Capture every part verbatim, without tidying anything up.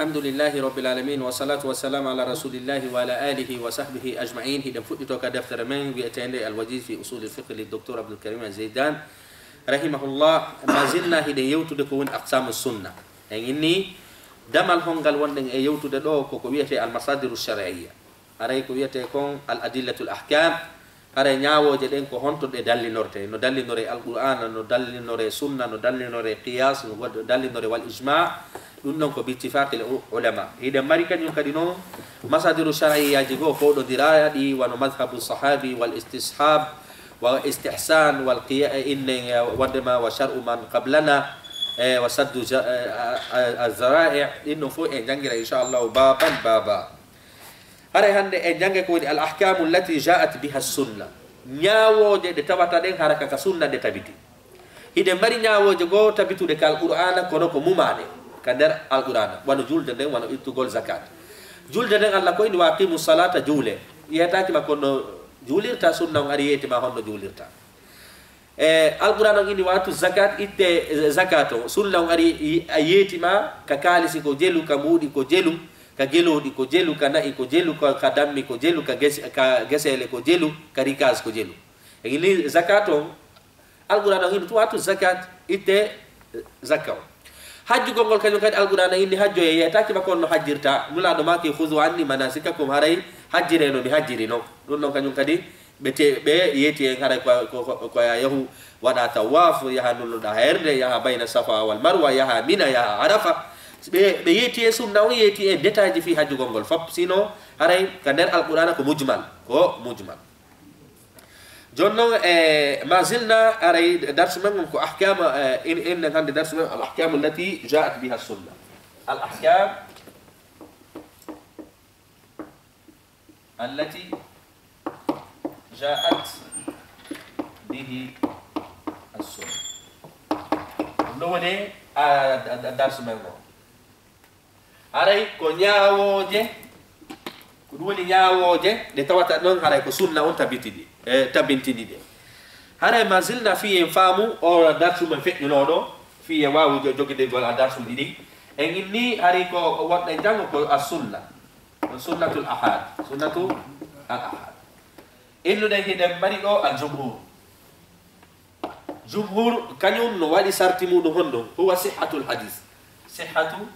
Alhamdulillahi Rabbil Alamin, wa salatu wa salam ala Rasulillahi wa ala alihi wa sahbihi ajma'in. Hiɗen fuɗɗito ka deftere men wi'eteende Al Wajiz fi Usul al Fiqh li Docteur Abdul Karim Al Zaydan, rahimahullah. Ma zilna hiɗen yewtude ko woni aqsamu sunna. En inni damal hongal wonɗen e yewtude ɗo ko ko wi'etee al masadiru shar'iyya. Aray ko wi'etee kon al adillatul ahkam. Haray ñaawooje ɗen ko honto ɗe dallinortee? No dallinoree Alqur'aana, no dallinoree Sunna, no dallinoree Qiyaas, no wad-, dallinoree wal ijmaa. Ɗum ɗon ko bittifaaqil u-, ulama. Hiɗen mari kañum kadi non masadiru shar'iyyaaji goo fowɗondiraaɗi, wano madhabu sahabi, wal istishab, wa istihsan, wal qiya-, innen, eh, wonndema wa shar'u man qablana, eh, wa saddu ja-, eh, a-, a-, a-, zara'i. Ɗin ɗon fof en janngira inchallahu baban baba. Haray hannde en jannge ko woni al ahkamu allati ja'at biha sunna. Ñaawooje ɗe tawata ɗen hara ka, ka sunna nde tabiti. Hiɗen mari ñaawooje goo tabituɗe ka Alqur'aana, kono ko mumaɗe ka nder Alqur'aana, wano julde nden, wano ittugol zakat. Julde nden, Allah ko inni, "Wa aqimu salata", juule. Yeetaaki ma kono juulirta, sunna on ari yeeti ma honno juulirta. E Alqur'aana on inni, "Wa atu zakat", itte, eh, zakat on. Sunna on ari, i-, a yeeti ma ka kaalisi ko jelu, ka mbuuɗi ko jelu, ka gelooɗi ko jelu, ka na'i ko jelu, ka, ka dammi ko jelu, ka gese-, ka geseele ko jelu, ka rikaas ko jelu. E inni zakat on, Alqur'aana on inni, "Tu atu zakat", itte zakka on. Hajjugol ngol kañum kadi Alqur'aana inni hajjoye, yeetaaki ma kon no hajjirta. Nulaaɗo maaki, "Khuzu anni manasikakum", haray hajjiree no mi hajjiri non. Ɗum ɗon kañum kadi ɓe te-, ɓe yeeti en haray ko, ko, ko, ko ya yahu waɗa tawaf, yaha nulluɗa heerde, yaha bayna Safa wal Marwa, yaha Mina, yaha Arafa. Ɓe, ɓe yeeti e sunna on, yeeti e détail ji fii hajjugol ngol fop. Sinon, haray ka nder Alqur'aana ko mujmal, ko mujmal. Jooni non, e, ma zilna, aray darsu men on ko ahkama, e, in, in hannde darsu men al ahkamu allati ja'at biha sunna. Al ahkam allati ja'at bihi as-sunna. Ɗum ɗo woni, a, a, a, darsu men o. Haray ko ñaawooje, ko ɗum woni ñaawooje ɗe tawata ɗon haray ko sunna on tabitini, e, tabintini ɗe. Haray ma zilna fii en faamu o darsu men feƴƴunooɗo, fii en waawu jo-, jogidigol a darsu ɗiɗi. En inni haray ko wonɗen janngo ko as sunna. Sunnatul ahad. Sunnatul ahad. Innuɗen hiɗen mari ɗo al jumhur. Jumhur kañum no waɗi sarti muɗum honɗum? Huwa sihhatul hadis. Sihhatu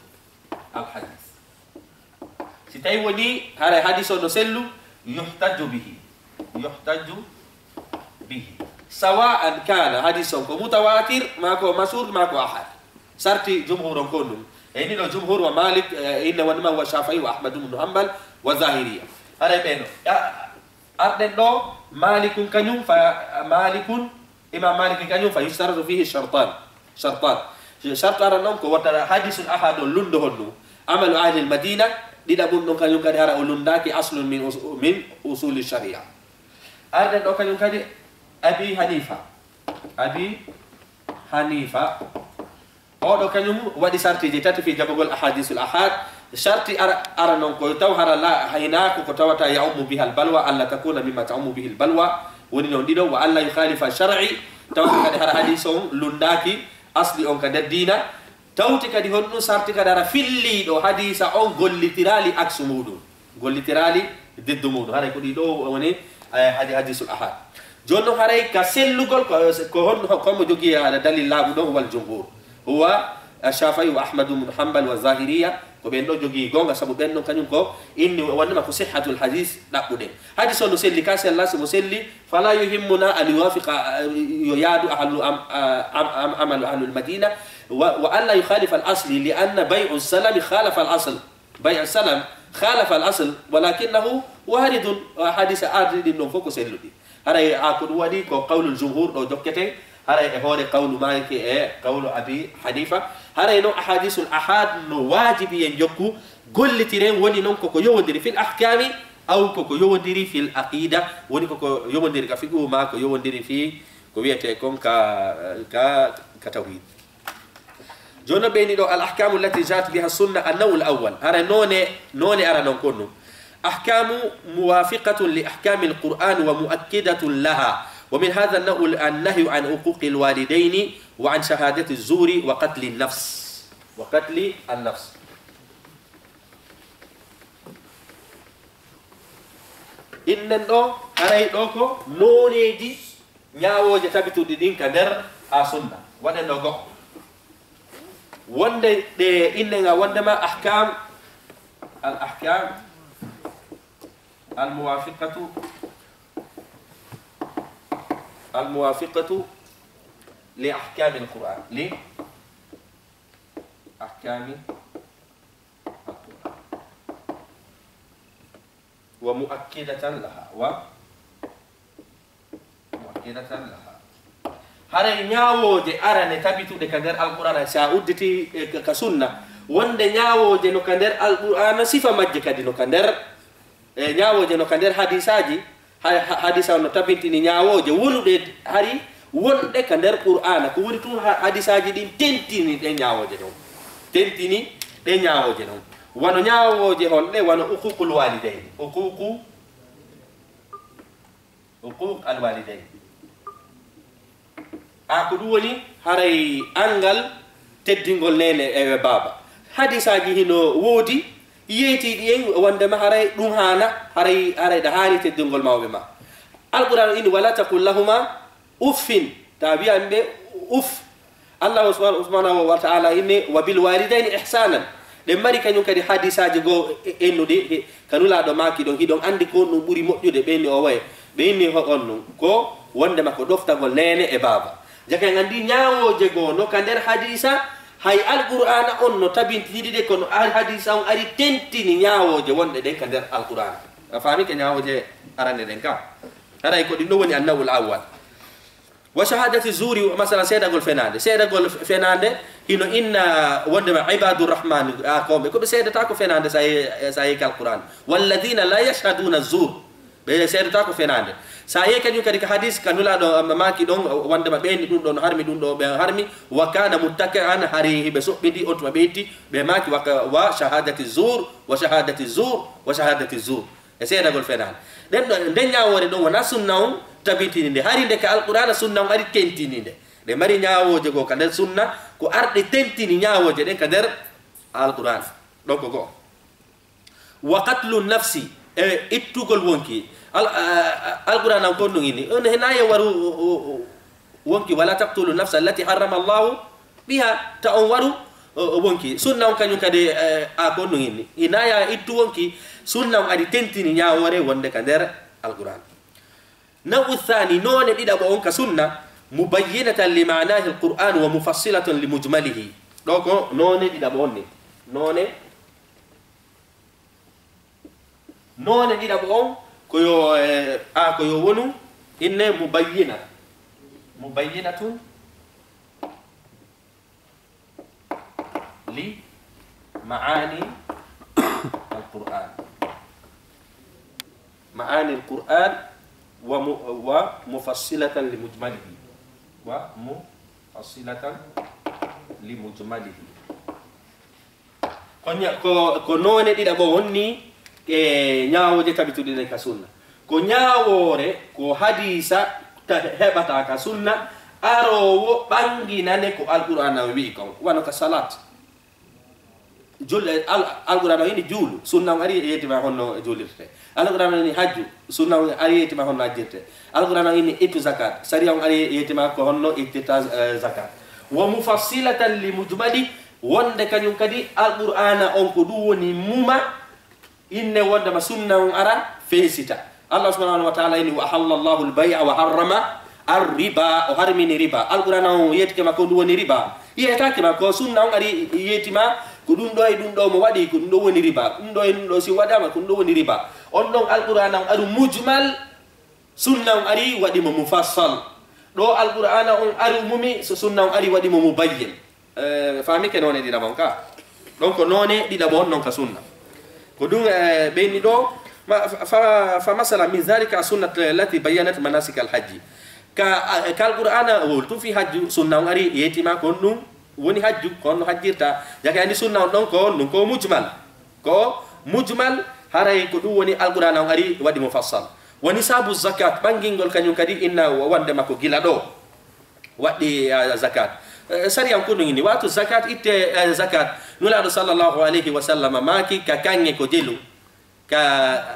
al hadis. Si tawi woni haray hadis o no sellu, yuhtaju bihi. Yuhtaju bihi. Sawa an kana hadis on ko mutawatir, ma ko masur, ma ko ahad. Sarti jumhur on ko ɗum. E ni ɗo jumhur wa Malik, e, inna wa nima wa Shafi'i wa Ahmad ibn Hanbal wa Zahiriya. Haray ɓe no. Ya, arɗen ɗo, Malikun kañum fa, Malikun, Imam Malik kañum fa yushtaratu fihi shartan. Shartan. Shartu aran ɗon ko wata hadisul ahad on lunndo honɗum. Amalu ahlil Madina, ɗiɗaɓum ɗon kañum kadi hara o lunndaaki aslun min us-, min usuli sharia. Arɗen ɗo kañum kadi Abi Hanifa. Abi Hanifa. Oɗo kañum waɗi sartiiji tati fii jaɓugol ahadisul ahad. Sarti ara, ara non ko taw hara la, haynaako ko tawata ya ummu bihal balwa, alla takuna mimma ta ummu bihil balwa. Woni non ɗiɗo, wa alla yukhalifa shar'i, tawata kadi hara hadis on lunndaaki asli on ka nder diina. Tawti kadi honɗum sarti kadi hara filliiɗo hadisa on gollitiraali aksu muɗum. Gollitiraali diddu muɗum. Haray ko ɗi ɗo woni, eh, hadi-, hadisul ahad. Jooni non haray ka sellugol ko, ko honno, ko mo jogii haɗa dalil laaɓuɗo wal jumhur. Huwa Shafi'i wa Ahmad ibn Hanbal wa Zahiriya, ko ɓen ɗo jogii goonga, sabu ɓen ɗon kañum ko inni wonnema ko sihhatul hadis ɗaɓɓuɗen. Hadis on no selli ka sella, si mo selli, fala yuhimmuna an yuwafiqa, eh, yo yaadu ahlu am-, am-, am-, amalu ahlul Madina, wa, wa an la yukhalifa al asli, li anna bay'u salami khalafa al asl. Bay' salam khalafa al asl, walakinahu waridun, hadisa ardi ɗin ɗon fof ko selluɗi. Haray a ko ɗum waɗi ko qawlul jumhur ɗo jokketen, haray e hoore qawlu Maliki e qawlu Abi Hanifa. Haray noon ahadisul ahad no waajibi en jokku, gollitiren, woni noon koko yowondiri fil ahkami, aw koko yowondiri fil aqida, woni koko yowondiri ka fiqhu ma ko yowondiri fi ko wiyete kon ka, ka, ka tawhid. Jooni ɓeyni ɗo, al ahkamu allati ja'at biha sunna, an-naw'ul awwal. Hara noone, noone ara non kon ɗum. Ahkamu muwafiqatun li ahkamil Qur'an wa muakkidatun laha. Wa min hadha an-naw'u an-nahyu an uquqil walidayni wa an shahadati zuri wa qatli nafs. Wa qatli an-nafs. Innen ɗo, haray ɗo ko nooneeji ñaawooje tabituɗi ɗin ka nder a sunna. Waɗen ɗo goɗɗo. Wonde ɗe innen a wondema ahkam, al ahkam, al muwafiqatu, al muwafiqatu li ahkami al Qur'an. Li ahkami al Qur'an. Wa muakkidatan laha. Wa muakkidatan laha. Haray ñaawooje arane tabituɗe ka nder Alqur'aana, si a udditi, e, ka, ka sunna, wonde ñaawooje no ka nder Alqur'aana, sifa majje kadi no ka nder, e, ñaawooje no ka nder hadiisaaji, ha, ha, hadiisa on no tabintini ñaawooje wonuɗe hari wonɗe ka nder Qur'aana. Ko woni tun ha, hadiisaaji ɗin tentini ɗe ñaawooje ɗon. Tentini ɗe ñaawooje ɗon. Wano ñaawooje honɗe? Wano uququl waalidayni. Uququ, uquq al waalidayni. A ko ɗum woni haray anngal teddingol neene e baaba. Hadiisaaji hino woodi, yeetiiɗi en wondema haray ɗum haana, haray, haray ɗa haani teddingol mawɓe ma. Alqur'aana inni, "Wala taqul lahuma uffin." Ta wi'an ɓe uff. Allahu subhanahu, subhanahu wa ta'ala inni, "Wa bil walidayni ihsanan." Ɗen mari kañum kadi hadiisaaji goo e, ennuɗi, he, ka Nulaaɗo maaki ɗon, hiɗon anndi ko ɗum ɓuri moƴƴude, ɓe inni o waye. Ɓe inni ho on ɗum, ko wondema ko ɗoftagol neene e baaba. Jaka en anndi ñaawooje goo no ka nder hadiisa, hay Alqur'aana on no tabintini ɗe, kono ar-, hadiisa on ari tentini ñaawooje wonɗe ɗen ka nder Alqur'aana. A faami ke ñaawooje arande ɗen ka? Haray ko ɗin ɗo woni annawul awwal. Wa shahadati zuri, masala seedagol fenaande. Seedagol f-, fenaande, hino inna wondema Ibadur Rahman, a, ko ɓe, ko ɓe seedata ko fenaande sa ye-, sa yehi ka Alqur'aan. Walladina la yashhaduna zur. Ɓe seedata ko fenaande. Sa yehi kañum kadi ka hadis, ka Nulaaɗo, um, maaki ɗon, wondema ɓe ni ɗum ɗo no harmi, ɗum ɗo ɓe harmi. Wa kana muttaki'an, hari hiɓe soɓɓidi, on tuma ɓe itti, ɓe maaki wa ka-, wa shahadati zur, wa shahadati zur, wa shahadati zur. E seedagol fenaande. Ɗen ɗo, nden ñaawoore ɗon wona sunna on tabitini nde. Hari nde ka Alqur'aana sunna on ari tentini nde. Ɗe mari ñaawooje goo ka nder sunna, ko arɗe tentini ñaawooje ɗen ka nder Alqur'aana. Ɗon ko goo. Wa qatlu nafsi, e ittugol wonki. Al-, a-, a-, Alqur'aana on kon ɗum inni. On hena ye waru, o, o, o, wonki, "Wala taqtulu nafsa allati harrama Allahu biha," ta on waru, o, o, wonki. Sunna on kañum kadi, e, a kon ɗum inni. Ina ya ittu wonki, sunna on ari tentini ñaawoore wonde ka nder Alqur'aan. Nawu thani, noone ɗiɗaɓo on ka sunna, mubayyinatan li ma'anahi alqur'an wa mufassilatan li mujmalihi. Ɗo ko noone ɗiɗaɓo on ni. Noone Noone ɗiɗaɓo on, ko yo, eh, a, ko yo wonu, inne mubayyina. Mubayyinatun li ma'ani al-Qur'an. Ma'ani al-Qur'an wa mu-, wa mufassilatan li mujmalihi. Wa mufassilatan li mujmalihi. Ko ña-, ko, ko noone ɗiɗaɓo wonni e ñaawooje tabituɗe ɗen ka sunna. Ko ñaawoore, ko hadiisa ta-, heɓata ka sunna, aroowo ɓanginane ko Alqur'aana on wi'i kon, wano ka salaat. Jul-, al-, Alqur'aana on inni juulu, sunna on ari yeetima honno juulirte. Alqur'aana on inni hajju, sunna on ari yeetima honno hajjirte. Alqur'aana on inni ittu zakat, sariya on ari yeetima ko honno ittirta, eh, zakat. Wa mufassilatan li mujmali, wonde kañum kadi Alqur'aana on ko ɗum woni muma, inne wondema sunna on ara feesita. Allah subhanahu wa ta'ala inni, "Wa ahalla Allahu al-bay'a wa harrama ar-riba." O harmini riba. Alqur'aana on yeetike ma ko ɗum woni riba. Yeetake ma ko sunna on ari yeetima ko ɗum ɗo e ɗum ɗo mo waɗi, ko ɗum ɗo woni riba. Ɗum ɗo e ɗum ɗo si waɗama, ko ɗum ɗo woni riba. On ɗon Alqur'aana on aru mujmal, sunna on ari waɗi mo mufassal. Ɗo Alqur'aana on ari mumi, so sunna on ari waɗi mo mubayyin. Eh, faami ke noone ɗiɗaɓo on ka? Ɗon ko noone ɗiɗaɓo on non ka sunna. Ko ɗum, eh, ɓeyni ɗo, ma, fa, fa, fa masala min zalika sunnat lati bayyanat manasik al hajji. Ka, a, ka Alqur'aana wol tun fi hajju, sunna on ari yeetima ko on ɗum woni hajju, ko on no hajjirta. Jaka andi sunna on ɗon ko on ɗum ko mujmal. Ko mujmal, haray ko ɗum woni Alqur'aana on ari waɗi mufassal. Wa nisabu zakat, ɓangingol kañum kadi inna wonde makko gila ɗo. Waɗɗi, a, zakat. Eh, sariyan ko ɗum inni. Waatu zakat, itte, eh, zakat. Nulaaɗo sallallahu alayhi wa sallam maaki ka kaŋŋe ko jelu. Ka,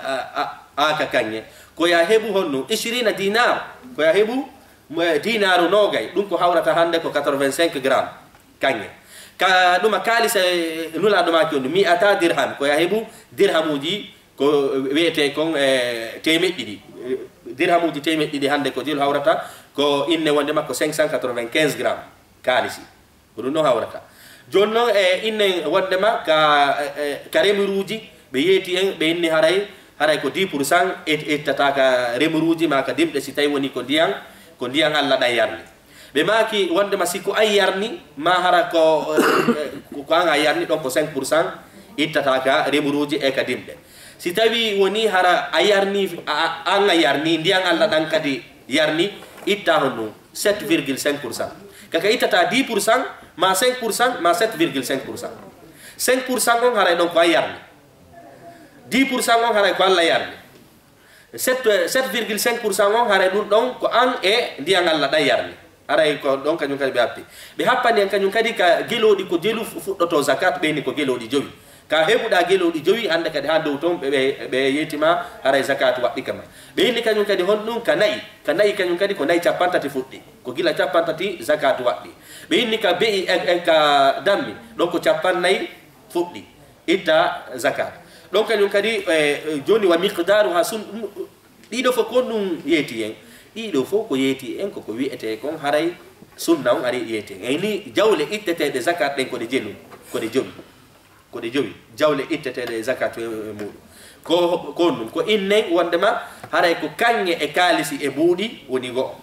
a, a, Aka kaŋŋe, ko ya heɓu honno? Ishrina dinar, ko ya heɓu, eh, dinaru nogay, ɗum ko hawrata hannde ko quatre-vingt-cinq grammes. Kaŋŋe. Ka ɗuma kaalis, eh, Nulaaɗo maaki on, mi'ata dirham, ko ya heɓu dirhamuuji ko wi'etee kon, eh, teemeɗɗe ɗiɗi. Eh, dirhamuuji teemeɗɗe ɗiɗi hannde ko jelu hawrata, ko inne wonde makko cinq cent quatre-vingt-quinze grammes kaalisi. Ko ɗum ɗon hawrata. Jooni noon, e innen wonde ma ka, e, e, ka remiruuji, ɓe yeeti en, ɓe inni haray, haray ko dix pour cent it-, ittata ka remiruuji ma ka dimɗe, si tawi woni ko ndiyan, ko ndiyan Alla ɗan yarni. Ɓe maaki wonde ma si ko an yarni, ma hara ko, e, e, ko an a yarni, ɗon ko cinq pour cent ittata ka remiruuji e ka dimɗe. Si tawi woni hara a yarni, a, a, an a yarni, ndiyan Alla ɗan kadi yarni, itta honno sept virgule cinq pour cent. Kaka ittata dix pour cent, ma cinq pour cent, ma sept virgule cinq pour cent. Cinq pour cent on haray ɗon ko an yarni. Dix pour cent on haray ko Alla yarni. Sept, sept virgule cinq pour cent on haray ɗum ɗon ko an e ndiyan Alla ɗan yarni. Haray ko ɗon kañum kadi ɓe happi. Ɓe happani en kañum kadi ka gelooɗi ko jelu fu-, fuɗɗoto zakat, ɓe inni ko gelooɗi jowi. Ka heɓuɗa gelooɗi jowi, hannde kadi haa dow toon ɓe, ɓe, ɓe yeetima haray zakat waɗɗi kama. Ɓe inni kañum kadi honɗum ka na'i. Ka na'i kañum kadi ko na'i cappanɗe tati fuɗɗi. Ko gila cappanɗe tati zakat waɗɗi. Ɓe inni ka be'i e, e ka dammi, ɗon ko cappannayi fuɗɗi. Itta zakat. Ɗon kañum kadi, e, e, jooni wa miqdaruha sun-, ɗiɗo fof ko ɗum yeeti en. Ɗiɗo fof ko yeeti en, koko wi'etee kon haray sunna on ari yeeti en. Ey ni jawle itteteeɗe zakat ɗen ko ɗe jelu, ko ɗe jowi. Ko ɗe jowi. Jawle itteteeɗe e zakat e, e muuɗum. Ko, ko ɗum, ko innen wondema haray ko kaŋŋe e kaalisi e mbuuɗi woni go'o.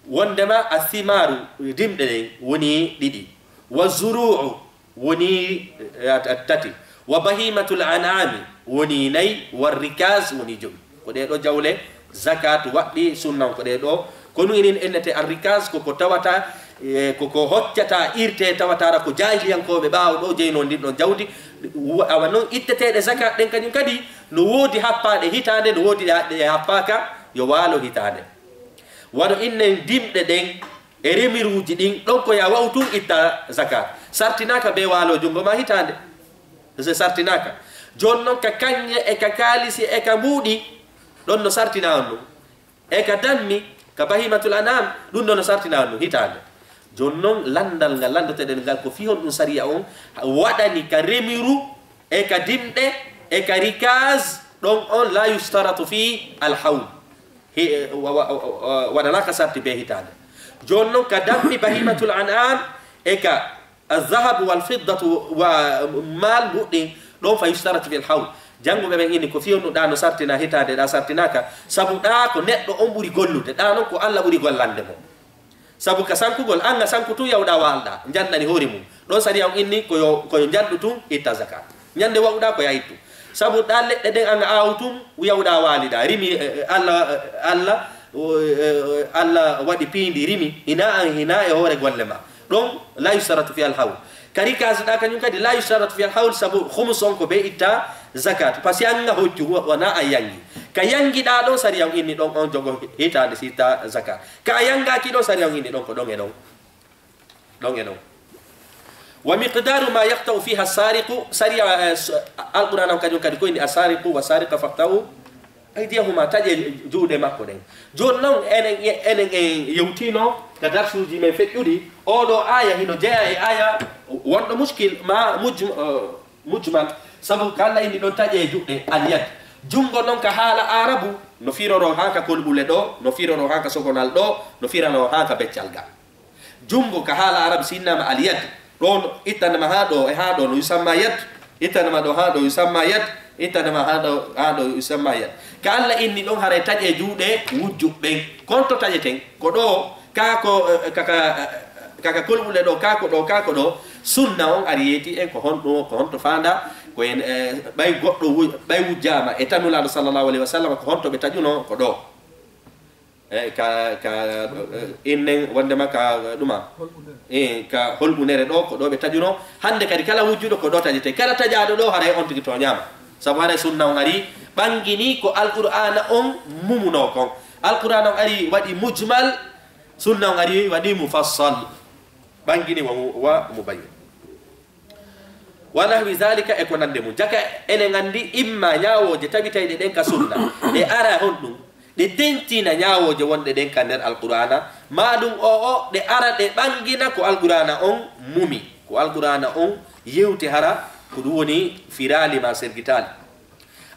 Wondema a simaaru dimɗe ɗen woni ɗiɗi. Wa zuru'u woni, eh, at-, at-, tati. Wa bahimatul an'ami woni nayi. Wa rikaz woni jowi. Ko ɗee ɗoo jawle zakat waɗɗi sunna on ko ɗee ɗoo. Kono inin ennete arrikaz ko ko tawata, eh, ko ko hoccata irte tawatara ko jaahiliyankooɓe ɓaawo ɗoo jeyno ndin ɗon jawdi. Wa-, awa noon itteteeɗe zakat ɗen kañum kadi no woodi happaaɗe hitaande, no woodi ɗe, ɗe happaaka yo waalo hitaande. Wano innen dimɗe ɗen e remiruuji ɗin, ɗon ko ya wa'u tun itta zakat. Sartinaaka bee waalo junngo ma hitaande. Se sartinaaka. Jooni noon ka kaŋŋe e ka kaalisi e ka mbuuɗi, ɗon no sartina on ɗum. E ka dammi, ka bahimatul an'am, ɗum ɗon no sartina on ɗum hitaande. Jooni noon lanndal ngal lanndoteɗen ngal ko fii honɗum sariya on waɗani ka remiru e ka dimɗe e ka rikaz, ɗon on la yushtaratu fii al hawl. Hi-, wa-, wa-, wa-, waɗanaaka sarti bee hitaande. Jooni noon ka dammi bahimatul an'am e ka al zahabu wal fiddatu wa maal mbuuɗi ɗon fa yushtaratu fil hawl. Jannguɓe ɓen inni ko fii honɗum ɗa no sartina hitaande, ɗa sartinaaka. Sabu ɗa ko neɗɗo on ɓuri gollude, ɗa noon ko Alla ɓuri gollande mo. Sabu ka sankugol, an a sanku tun yawɗa waalɗa, njanɗani hoore mum. Ɗon sariya on inni ko yo, ko yo njanɗu tun itta zakat. Ñande wa'uɗa ko ya ittu. Sabu ɗa leɗɗe ɗen an a aawu tun, yawɗa waaliɗa. Rimi, eh, eh, Alla, eh, Alla, o, eh, eh, Alla waɗi piindi rimi, hina an, hina e hoore golle ma. Ɗon la yushtaratu fi al hawl. Ka rikaz ɗa kañum kadi la yushtaratu fi al hawl, sabu khumus on ko be itta zakat. Parce que an a hoccu, wa-, wona a yangi. Ka yangiɗa ɗon sariya on inni ɗon on jogo hitaande si itta zakat. Ka a yangaaki ɗon sariya on inni ɗon ko ɗon e ɗon. Ɗon e ɗon. Wa miqdaru ma yaqta'u fiha as-sariqu, sariya, eh, s-, Alqur'an on kañum kadi ko inni as-sariqu wa sariqa faqta'u aydiyahuma, taƴe juuɗe makko ɗen. Jooni noon enen, enen en yewtino ka darsuuji men feƴƴuɗi, oo ɗoo aaya hino jeyaa e aaya wonɗo muskil ma muj-, eh, mujmal, sabu ka Alla inni ɗon taƴe juuɗe, al yad. Junngo noon ka haala Aarabu, no firoroo haa ka kolɓule ɗoo, no firoroo haa ka sogonal ɗoo, no firoroo haa ka beccal gal. Junngo ka haala Aarabu si innama al yad, ɗon ittanama haa ɗoo e haa ɗoo no yusamma yad, ittanama ɗoo haa ɗoo yusamma yad, ittanama haa ɗoo, haa ɗoo yusamma yad. Ka Alla inni ɗon haray taƴe juuɗe wujju ɓen. Konto taƴeten, ko ɗoo, kaa ko, eh, kaka, eh, kaka kolɓule ɗoo, kaa ko ɗoo, kaa ko ɗoo. Sunna on ari yeeti en ko honɗum, ko honto faanda, ko en, eh, ɓay goɗɗo wu-, ɓay wujjaama e tanulaaɗo sallallahu alayhi wa sallam, ko honto ɓe taƴuno, ko ɗoo. E ka, ka, eh, innen wondema ka, eh, ɗuma. E ka holɓunere ɗoo, ko ɗoo ɓe taƴuno. Hannde kadi kala wujjuɗo ko ɗoo taƴete. Kala taƴaaɗo ɗoo haray on tigi tooñaama. Sabu haray sunna on ari ɓanngini ko Alqur'aana on mumunoo kon. Alqur'aana on ari waɗi mujmal, sunna on ari waɗi mufassal. Ɓanngini wa mu-, wa mubayyin. Wa nahwi zalika, e ko nande mum. Jaka enen anndi imma ñaawooje tabitayɗe ɗen ka sunna, ɗe ara honɗum, ɗe tentina ñaawooje wonɗe ɗen ka nder Alqur'aana, maa ɗum o, o, ɗe ara ɗe ɓangina ko Alqur'aana on mumi, ko Alqur'aana on yewti hara ko ɗum woni firaali maa sergitaali.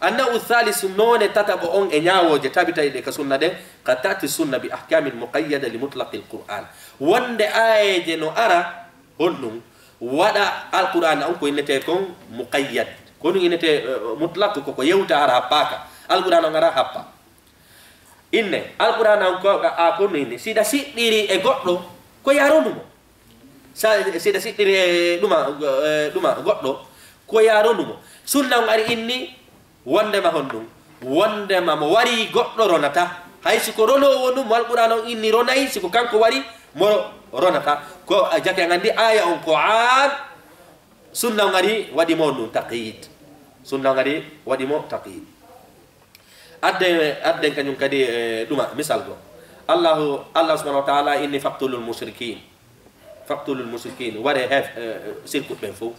Annau thalis, noone tataɓo on e ñaawooje tabitayɗe ka sunna ɗen, qad ta'ti sunna bi ahkamin muqayyada li mutlaqil Qur'an. Wonde aayeeje no ara, honɗum, waɗa Alqur'aana on ko innetee kon muqayyad. Ko ɗum innetee, eh, mutlaq, ko ko yewta hara happaaka. Alqur'aana on ara happa. Inne, Alqur'aana on ko, a, ko ɗum inni. Si ɗa siɗɗiri e goɗɗo, ko yarondu mo. Sa, si ɗa siɗɗiri e ɗuma, eh, ɗuma goɗɗo, ko yarondu mo. Sunna on ari inni, wondema honɗum? Wondema mo wari goɗɗo ronata. Hay si ko ronoowo ɗum, mo Alqur'aana on inni ronay, si ko kanko wari, mo ronata. Ko, a, jake an anndi aaya on ko aam, sunna on ari waɗi mo ɗum taqyid. Sunna on ari waɗi mo taqyid. Adde, adden kañum kadi, eh, ɗuma, misal go. Allahu, Allah subhanahu wa ta'ala inni, "Faqtulul mushrikin." "Faqtulul mushrikin." Ware hef, eh, sirkuɓe ɓen fof.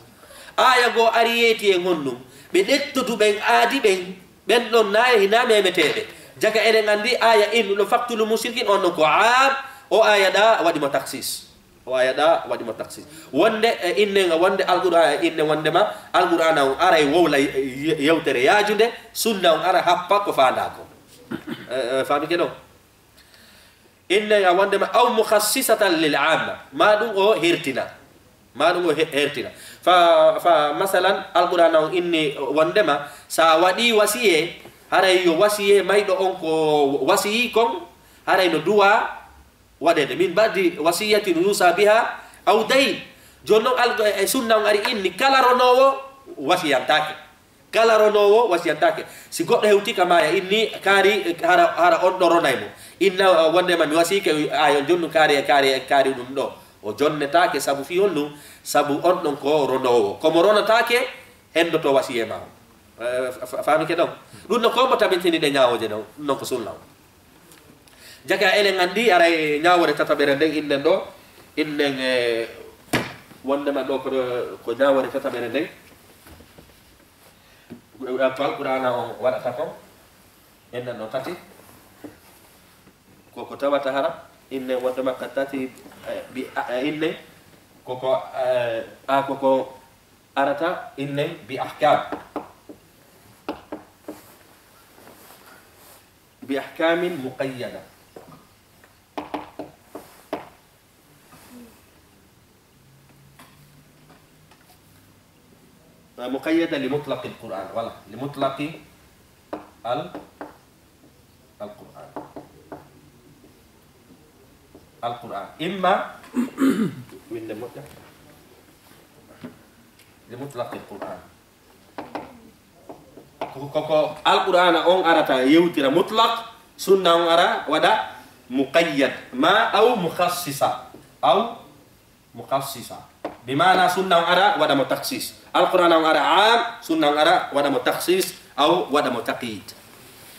Aaya go ari yeeti e honɗum? Ɓe ɗettudu ɓen aadi ɓen, ɓen ɗon naaya hina memeteeɓe. Jaka eɗen anndi aaya innuɗo, "Faqtulul mushrikin," on ɗon ko aam, o aaya ɗa waɗi mo taksis. O aaya ɗa waɗi mo taksis. Wonde, e inne, wonde Alqur'aana, e inne wondema Alqur'aana on aray wowla ye-, ye-, yewtere yaajunde, sunna on ara happa ko faandaa ko. Eh, eh, faami ke ɗon? Inne a wondema aw mukhassisatan lil amma. Ma ɗum o hertina. Ma ɗum o he-, hertina. Fa, fa masalan, Alqur'aana on inni wondema sa waɗi wasiye, haray yo wasiye mayɗo on ko wasiyi kon, haray no duwa waɗeede, min ba'di wasiyatin yusa biha aw dayn. Jooni non, al-, e sunna on ari inni, kala ronoowo wasiyantaake. Kala ronoowo wasiyantaake. Si goɗɗo hewti ka maaya, inni kaari, hara, hara on ɗo ronay mo. Inna, uh, wondema mi wasiyike, ayo, jooni ɗum kaari, kaari, kaari ɗum ɗo. O jonnetaake sabu fii honɗum? Sabu on ɗon ko ronoowo. Ko mo ronataake, hendoto wasiye ma o. Eh, fa-, fa-, faami ke ɗon? Ɗum no ko mo tabintini ɗe ñaawooje ɗon. Ɗum non ko sunna o. Jaka eɗen anndi, aray ñaawoore tataɓere nden, innen ɗo, innen, eh, wondema ɗo ko, ko ñaawoore tataɓere nden. Ko Alqur'aana on waɗata kon, innen ɗo tati. Ko ko tawata hara, innen wondema ka tati, eh, bi, a, eh, innen, ko ko, eh, a, ko ko arata, innen bi ahkam. Bi ahkamin muqayyada. Muqayyada li mutlaqi al-Qur'an. Wala, li mutlaqi al-, al-Qur'an. Al-Qur'an. Imma, winde moƴƴa. Li mutlaqi al-Qur'an. Ko, ko, ko Alqur'aana on arata yewtira mutlaq, sunna on ara waɗa muqayyad, ma aw mukhassisa, aw mukhassisa. Bi maana sunna on ara waɗa mo takhsis. Alqur'aana on ara am, sunna on ara waɗa mo takhsis, aw waɗa mo taqyid.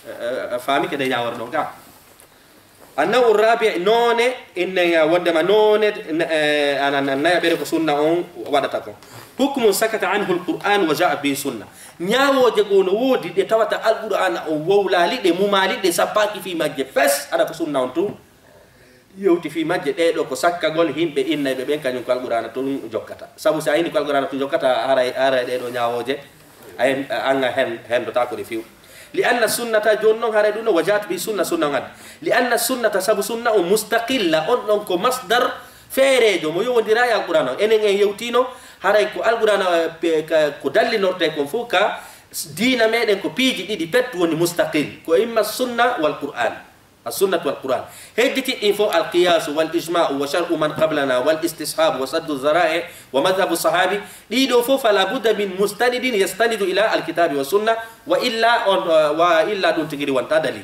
Eh, eh, faami ke de ñaawore ɗon ka. Annawu rabi, noone, inne, wondema noone, n-, eh, ana, na-, nayaɓere ko sunna on waɗata ko. Hukmun sakata anhu al-Qur'an wa ja'at bihi sunna. Ñaawooje goo no woodi ɗe tawata Alqur'aana on wowlaali ɗe, mumaali ɗe, sappaaki fii majje fes, aɗa ko sunna on tun yewti fii majje. Ɗee ɗoo ko sakkagol yimɓe innayɓe ɓen, kañum ko Alqur'aana tun jokkata. Sabu si a inni ko Alqur'aana tun jokkata, haray, haray ɗee ɗoo ñaawooje, a en-, an a hen-, hendotaako ɗe few. Li anna sunnata, jooni non haray ɗum no wa ja'at bihi sunna, sunna on addi. Li anna sunnata, sabu sunna on mustaqilla, on ɗon ko masdar feereejo mo yowondira e Alqur'aana on. Enen en yewtiino, haray ko Alqur'aana, eh, pe-, ka, ko dallinortee kon fof ka s-, diina meɗen ko piiji ɗiɗi pet woni mustaqil. Ko imma sunna wal Qur'an. As-sunnatu wal Qur'an. Hedditi ɗin fof, al-qiyasu wal ijma'u wa shar'u man qablana wal istishabu wa saddu zara'i wa madhhabu sahabi. Ɗii ɗoo fof, fala budda min mustanidin yastanidu ila al-kitabi wa sunna, wa illa on, wa illa ɗum tigi wonta dalil.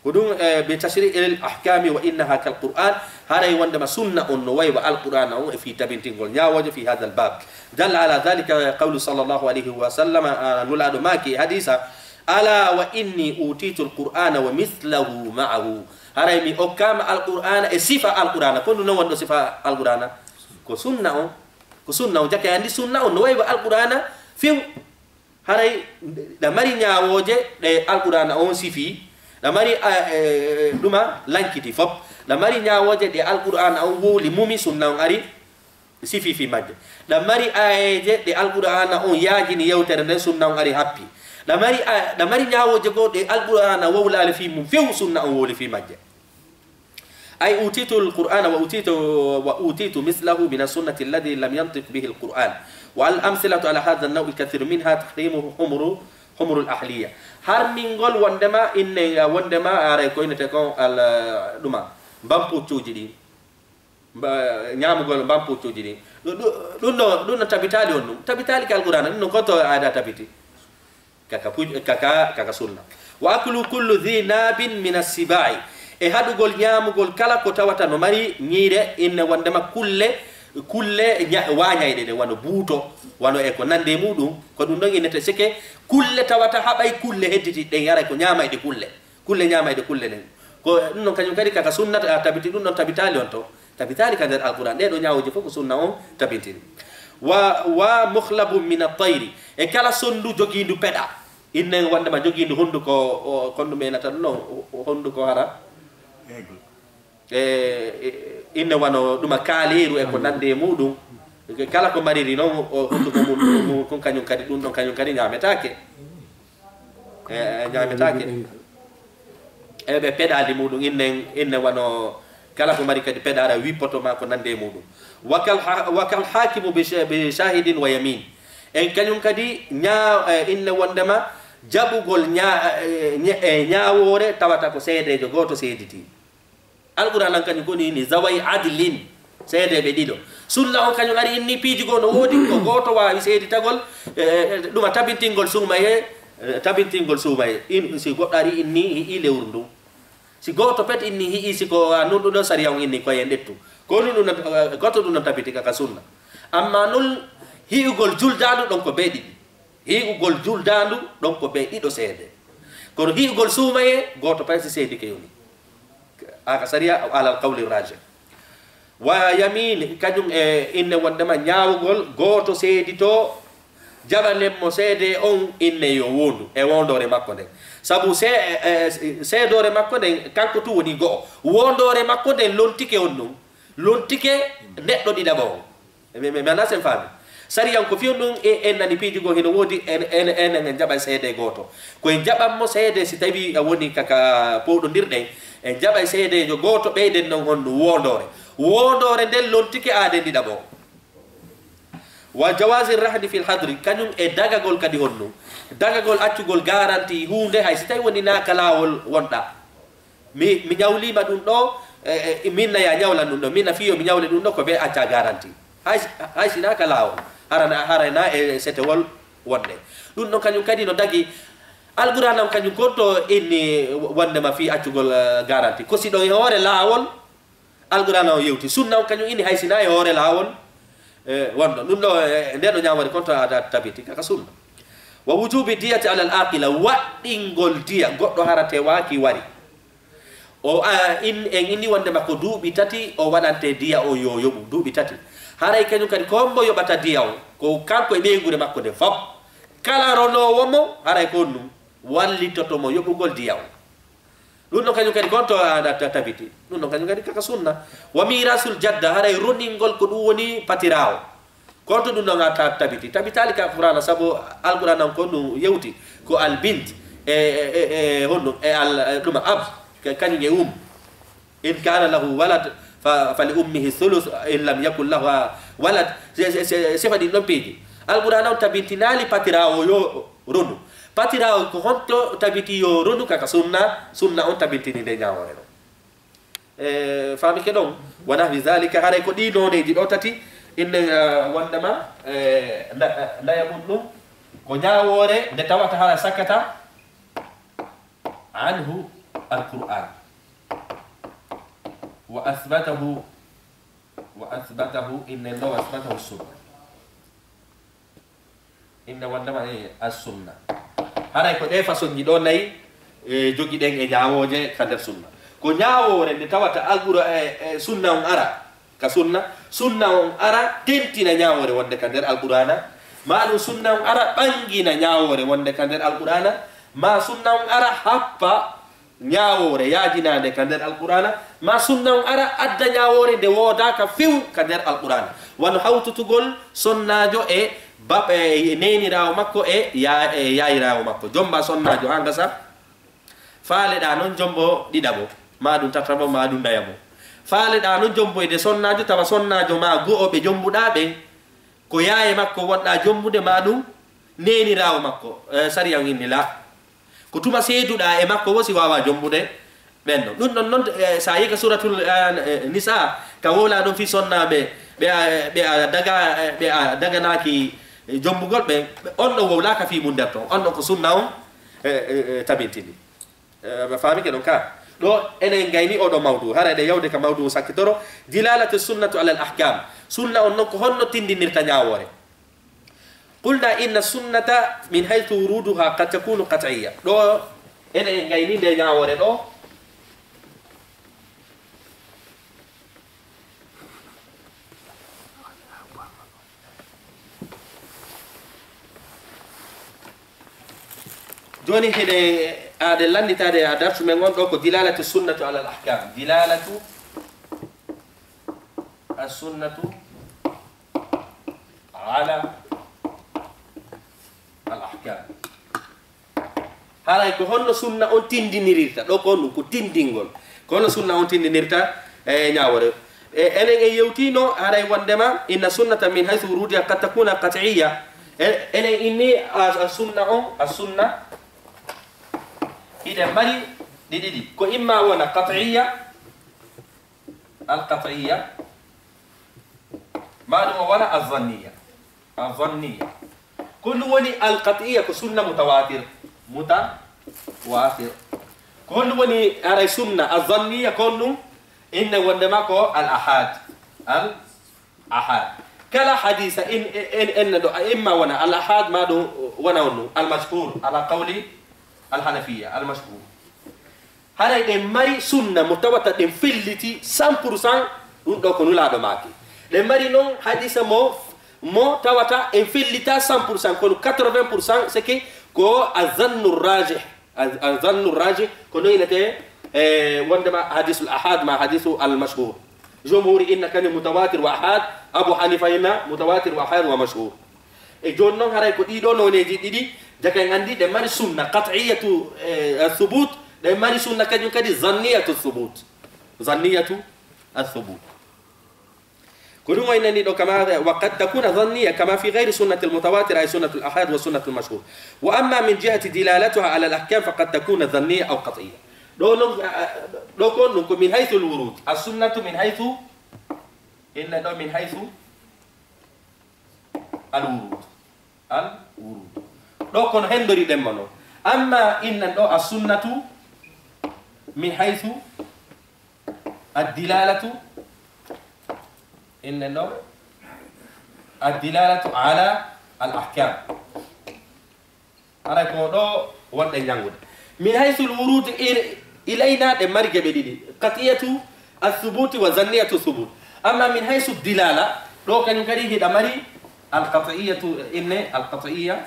Ko ɗum, eh, bi tashri'il ahkami wa innaha kal Qur'an. Haray wondema sunna on no wayi wa Alqur'aana on e fii tabintingol ñaawooje fii hadha al-bab. Dalla ala dhalika qawlu sallallahu alayhi wa sallam, ah, Nulaaɗo maaki e hadiisa, "Ala wa inni utitu al-Qur'ana wa mithlahu ma'ahu." Haray mi okkaama Alqur'aana e sifa Alqur'aana. Ko honɗum non woni ɗo sifa Alqur'aana? Ko sunna on. Ko sunna on, jaka anndi sunna on no wayi ba Alqur'aana few. Haray ɗa mari ñaawooje ɗe Alqur'aana on sifi, ɗa mari, a, e, ɗuma lankiti fop, ɗa mari ñaawooje ɗe Alqur'aana on wowli mumi sunna on ari sifi fi majje. Ɗa mari aayeeje ɗe Alqur'aana on yaajini yewtere nden sunna on ari happi. Ɗa mari a, ɗa mari ñaawooje goo ɗe Alqur'aana wowlaali fi mum few sunna on wowli fi majje. أي أوتيت القرآن وأوتيت، وأوتيت مثله من السنة الذي لم ينطق به القرآن. والأمثلة على هذا النوع كثير، منها تحريم حمر، حمر الأهلية. Harmingol wondema inne, wondema aray ko innete kon al, ɗuma, mbampuccuuji ɗi. Mba-, ñaamugol mbampuccuuji ɗi. Ɗu-, ɗu-, ɗum ɗo, ɗum ɗo tabitaali on ɗum. Tabitaali ka Alqur'aana, ɗum ɗo ko to aada tabiti. Kaka puj-, kaka, kaka sunna. وأكل كل ذي ناب من السباع. E haɗugol ñaamugol kala ko tawata no mari ñiire, inne wondema kulle, kulle ña-, waañayɗe ɗe, wano buuto, wano e ko nandi e muɗum, ko ɗum ɗon innete seke kulle tawata haɓay kulle hedditi ɗen, haray ko ñaamayɗe kulle. Kulle ñaamayɗe kulle ɗen. Ko ɗum ɗon kañum kadi kaka sunna ta-, tabiti, ɗum ɗon tabitaali on to. Tabitaali ka nder Alqur'aan. Ɗee ɗoo ñaawooje fof ko sunna on tabintini. Wa, wa mukhlabun min at-tayri. E kala sonndu jogiindu peɗa. Inne wondema jogiindu hunnduko, o, kon ɗum ɓe innata ɗum ɗon, o, o hunnduko hara. E, e, inne wano ɗuma kaaliiru e ko nandi e muɗum. Kala ko mariri noon, o hunnduko mum, mum, kon kañum kadi, ɗum ɗon kañum kadi ñaametaake. E, e, ñaametaake. E, ɓe peɗaali muɗum, innen, inne wano kala ko mari kadi peɗaara wippoto ma ko nandi e muɗum. Wakal ha-, wakal hakimu bi sha-, bi shahidin wa yamin. En kañum kadi ñaa-, e, inne wondema jaɓugol ñaa-, e, ñe-, e, ñaawoore tawata ko seedeejo gooto seediti. Alqur'aan an kañum koni inni zaway adlin, seedeeɓe ɗiɗo. Sunna on kañum ari inni piiji goo no woodi, ko gooto waawi seeditagol, e, e, ɗuma tabintingol suumaye, e, tabintingol suumaye. In, si goɗɗo ari inni hi'i lewru ndun. Si gooto pet inni hi'i si ko, a, nun ɗum ɗon sariya on inni ko en ɗettu. Ko nun ɗum non, e, gooto ɗum non tabiti ka, ka sunna. Amma nun hi'ugol juldaandu ɗon ko bee ɗiɗi. Hi'ugol juldaandu ɗon ko bee ɗiɗo seede. Kono hi'ugol suumaye, gooto pay si seedike yoni. Aka sariya, alal qawli raji. Wa yamin, kañum e inne wondema ñaawugol, gooto seedito, jaɓanen mo seede on inne yo woondu, e woondoore makko nden. Sabu se-, e, e, seedoore makko nden, kanko tun woni go'o. Woondoore makko nden lontike on nun. Lontike neɗɗo ɗiɗaɓo on. Mi, mi, mi anndaa si en faami. Sariyan ko fii on ɗum, e, en nani piiji goo hino woodi, en, en, en, en jaɓay seede gooto. Ko en jaɓan mo seede si tawii a woni ka, ka powɗondirɗen, en jaɓay seedeejo gooto ɓeyden non honɗum woondoore. Woondoore nden lontike aaden ɗiɗaɓo. Wa jawazi rahni fil hadri, kañum e dagagol kadi honɗum. Dagagol accugol garanti huunde hay si tawii woni naa ka laawol wonɗaa. Mi, mi ñawliima ɗum ɗo, e, e, min na ya ñawlan ɗum ɗo, min na fiyo mi ñawle ɗum ɗo ko bee acca garanti. Hay, hay si naa ka laawol, hara na, hara na e setewol wonde. Ɗum ɗon kañum kadi no dagi. Alqur'aana on kañum kon to inni wondema fii accugol, e, garanti. Ko si ɗon e hoore laawol, Alqur'aana on yewti. Sunna on kañum inni hay si naa e hoore laawol, e, wonɗo. Ɗum ɗo, e, nden ɗo ñaawoore kon to aada tabiti, kaka sunna. Wa wujubi diyati alal aqila, waɗɗingol diya, goɗɗo hara tewaaki wari. O, a, in, en inni wondema ko duuɓi tati o waɗante diya on yo yoɓu, duuɓi tati. Haray kañum kadi ko hombo yoɓata diya on? Ko kanko e ɓeynguure makko nden fop. Kala ronoowo mo, haray ko on ɗum wallitoto mo yoɓugol diya on. Ɗum ɗon kañum kadi kon to a, a, ta-, tabiti. Ɗum ɗon kañum kadi kaka sunna. Wa mirasul jadda, haray roningol ko ɗum woni patiraawo. Kono to ɗum ɗon a ta-, tabiti. Tabitaali ka Alqur'aana, sabu Alqur'aana on ko ɗum yewti. Ko al bint, e, e, e, e, honɗum, e al, e, ɗum ab, ka-, kañum e um. In kana lahu walad, fa, fa li ummihi thuluth, in lam yakun lahu walad. Se, se, se, sifa ɗin ɗon piiji. Alqur'aana on tabintinaali patiraawo yo ronu. Patiraawo ko honto tabiti yo ronu kaka sunna, sunna on tabintini nde ñaawoore ɗon. E, faamike ɗon, wa nahwi zalika, haray ko ɗi nooneeji ɗo tati, inne, eh, wondema, eh, na-, eh, naya mum ɗum, ko ñaawoore nde tawata hara sakata anhu alqur'an, wa asbatahu, wa asbatahu, inne ɗo, wa asbatahu sunna. Inne wondema e as-sunna. Haray ko ɗe façon ji ɗo nayi, e, jogiɗen e ñaawooje ka nder sunna. Ko ñaawoore nde tawata alqura-, e, e sunna on ara. Ka sunna, sunna on ara tentina ñaawoore wonde ka nder Alqur'aana, maa ɗum sunna on ara ɓangina ñaawoore wonde ka nder Alqur'aana, maa sunna on ara happa ñaawoore yaajinaande ka nder Alqur'aana, maa sunna on ara adda ñaawoore nde woodaaka few ka nder Alqur'aana. Wano hawtutugol sonnaajo e bab-, e neeniraawo makko e ya-, e yaayiraawo makko. Jomba sonnaajo haa ngasa. Faaleɗaa non jombo ɗiɗaɓo, maa ɗum tataɓo, maa ɗum nayaɓo. Faaleɗaa non jomboyde sonnaajo, tawa sonnaajo maa go'o ɓe jombuɗaa ɓen, ko yaaye makko wonɗaa jombude, maa ɗum neeniraawo makko, eh, sariya on inni laa. Ko tuma seeduɗaa e makko wo si waawaa jombude ɓen non. Ɗum ɗon non, eh, so a yi'i ka suuratul, eh, eh, Nisaa, ka wowlaa ɗon fii sonnaaɓe, ɓe a, ɓe a daga, eh, ɓe a daganaaki, eh, jombugol ɓen, on ɗon wowlaaka fii mun nder ton. On ɗon ko sunna on, eh, eh, eh, tabintini. Eh, a faamike ɗon ka? Ɗo enen gayni oɗo mawdu. Hara eɗen yawde ka mawdu sakkitoro. Dilalatu sunnatu alal ahkam. Sunna on non ko honno tindinirta ñaawoore? Qulna inna sunnata min haythu wuruduha qad takunu qat'iyya. Ɗo enen gayni nde ñaawoore ɗo. Jooni hiɗen, aɗen lannditaade e darsu men on ɗo ko dilalatu sunnatu alal ahkam. Dilalatu as-sunnatu ala al ahkam. Haray ko honno sunna on tindinirirta? Ɗo ko honɗum? Ko tindingol. Ko honno sunna on tindinirta e ñaawoore? E, enen en yewtiino haray wondema inna sunnata min haythu wurudiha qad takuna qat'iyya. E, enen inni a, a sunna on, a sunna hiɗen mari ɗi ɗiɗi. Ko imma wona qat'iyya, al qat'iyya, maa ɗum o wona al zanniya. Al zanniya. Ko ɗum woni al qat'iyya ko sunna mutawatir. Mutawatir. Ko ɗum woni haray sunna al zanniya ko ɗum inne wondema ko al ahad. Al ahad. Kala hadisa in, in, in, in ɗo, imma wona al ahad maa ɗum wona on ɗum. Al mashhur. Ala qawli al hanafiya. Al mashhur. Haray ɗen mari sunna mo tawata ɗen felliti cent pour cent, ɗum ɗo ko Nulaaɗo maaki. Ɗen mari non hadisa mo, mo tawata en fellita cent pour cent, kono quatre-vingts pour cent, c'est que ko a zannu rajih. A, a zannu rajih, ko no inete, e, wondema hadisul ahad ma hadisu al mashhur. Jumhur inna kani mutawatir wa ahad, Abu Hanifa inna mutawatir wa ahad wa mashhur. E jooni noon, haray ko ɗii ɗoo nooneeji ɗiɗi, jaka en anndi ɗe mari sunna qat'iyatu, eh, thubut, ɗe mari sunna kañum kadi zanniyatu thubut. Zanniyatu athubut. Ko ɗum o innani ɗo kama, wa qad takuna zanniya kama fi ghayri sunnati al-mutawatir, ay sunnatu al-ahad wa sunnatu al-mashhur. Wa amma min jihati dilalatuha ala al-ahkam, fa qad takuna zanniya aw qat'iyya. Ɗo noon, a, a, ɗo ko on ɗum ko min haythu al-wurud. As-sunnatu min haythu, inna ɗo min haythu al-wurud. Al-wurud. Ɗo kono hendori ɗen mo noon. Amma innan ɗo as-sunnatu min haythu ad-dilalatu, innan ɗo ad-dilalatu ala al-ahkam. Haray ko ɗo wonɗen janngude. Min haythu al-wurud, il-, ilayna ɗe mari geɓe ɗiɗi. Qat'iyatu ath-thubuti wa zanniyatu thubut. Amma min haythu ad-dilala, ɗo kañum kadi hiɗa mari al-qat'iyatu, inne al-qat'iyya.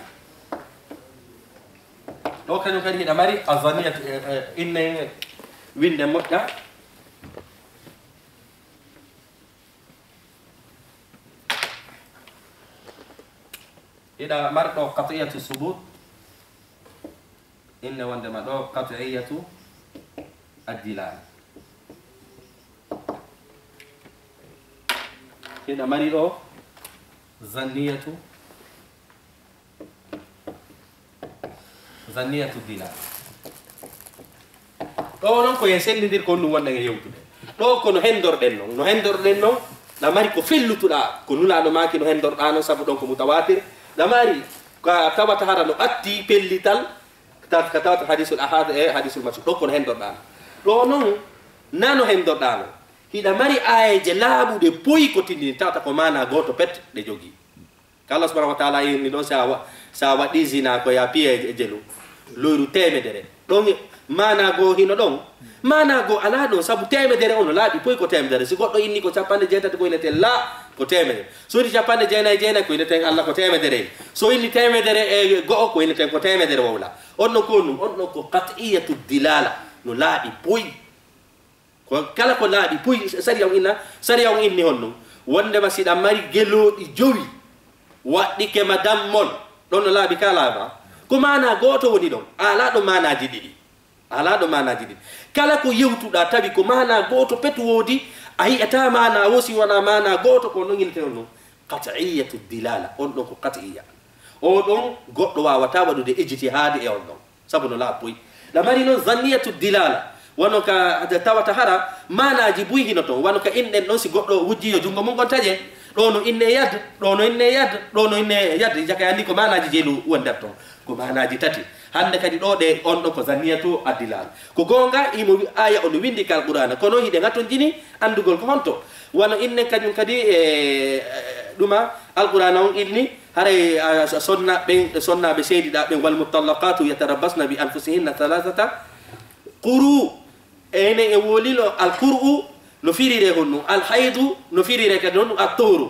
Ɗo kañum kadi hiɗa mari az-zanniyatu, eh, eh, inne winde moƴƴa. Hiɗa mari ɗo qat'iyatu thubut, inne wondema ɗo qat'iyatu ad-dilala. Hiɗa mari ɗo zanniyatu, zanniyatu dilala. Ɗo noon ko en sendindir ko ɗum wonɗen e yewtude. Ɗo ko no hendorɗen noon. No hendorɗen noon, ɗa mari ko fellutuɗa, ko Nulaaɗo maaki no hendorɗa noon, sabu ɗon ko mutawatir. Ɗa mari ka tawata hara no ɓatti pellital, ta-, ka tawata hadisul ahad e hadisul mashhur. Ɗo ko no hendorɗa noon. Ɗo noon, na no hendorɗa noon. Hiɗa mari aayeeje laaɓuɗe poyi ko tindini, tawata ko maana gooto pet ɗe jogii. Ka Allah subhanahu wa ta'ala inni ɗon, si a wa-, si a waɗi zina ko ya piye e jelu. Loyru teemedere. Ɗon maanaa goo hino ɗon. Maanaa goo alaa ɗon, sabu teemedere on no laaɓi poy ko teemedere. Si goɗɗo inni ko capanɗe jeetati, ko innete laa, ko teemedere. So inni capanɗe jeenayi e jeenayi, ko inneten Alla ko teemedere. So inni teemedere e go'o, ko inneten ko teemedere wowla. On ɗon ko honɗum? On ɗon ko qat'iyatu dilala. No laaɓi poy. Ko kala ko laaɓi poy, sariya on inna, sariya on inni honɗum? Wondema si ɗa mari gelooɗi jowi, waɗɗike ma dammol, ɗon no laaɓi ka laaɓa. Ko maanaa gooto woni ɗon, a alaa ɗo maanaaji ɗiɗi. A alaa ɗo maanaaji ɗiɗi. Kala ko yewtuɗaa tawi ko maanaa gooto pet woodi, a yi'ataa maanaa woo si wanaa maanaa gooto, ko non innete honɗum? Qat'iyatu dilala, on ɗon ko qat'iya. O ɗon goɗɗo waawataa waɗude ijtihaadi e on ɗon. Sabu no laaɓi poy. Ɗa mari non zanniyatu dilala. Wano ka tawata hara maanaaji buy hino ton. Wano ka inɗen ɗon si goɗɗo wujji yo junngo mun on taƴe. Ɗo no inne yad, ɗo no inne yad, ɗo no inne yad. Jaka anndi ko maanaaji jeelu woni nder ton. Ko maanaaji tati. Hannde kadi ɗo ɗe on ɗon ko zanniyatu addilala. Ko goonga imo wi-, aya on windi ka Alqur'aana. Kono hiɗen hatonjini anndugol ko honto. Wano inne kañum kadi e, e, ɗuma Alqur'aana on inni, haray, a, a, sonna ɓen, sonnaaɓe seediɗaa ɓen, "Wal mutallaqatu yatarabbasna bi anfusihinna thalathata quru." Enen e wolilo al qur'u no firire honɗum, al haydu no firire kadi honɗum, at tuhuru.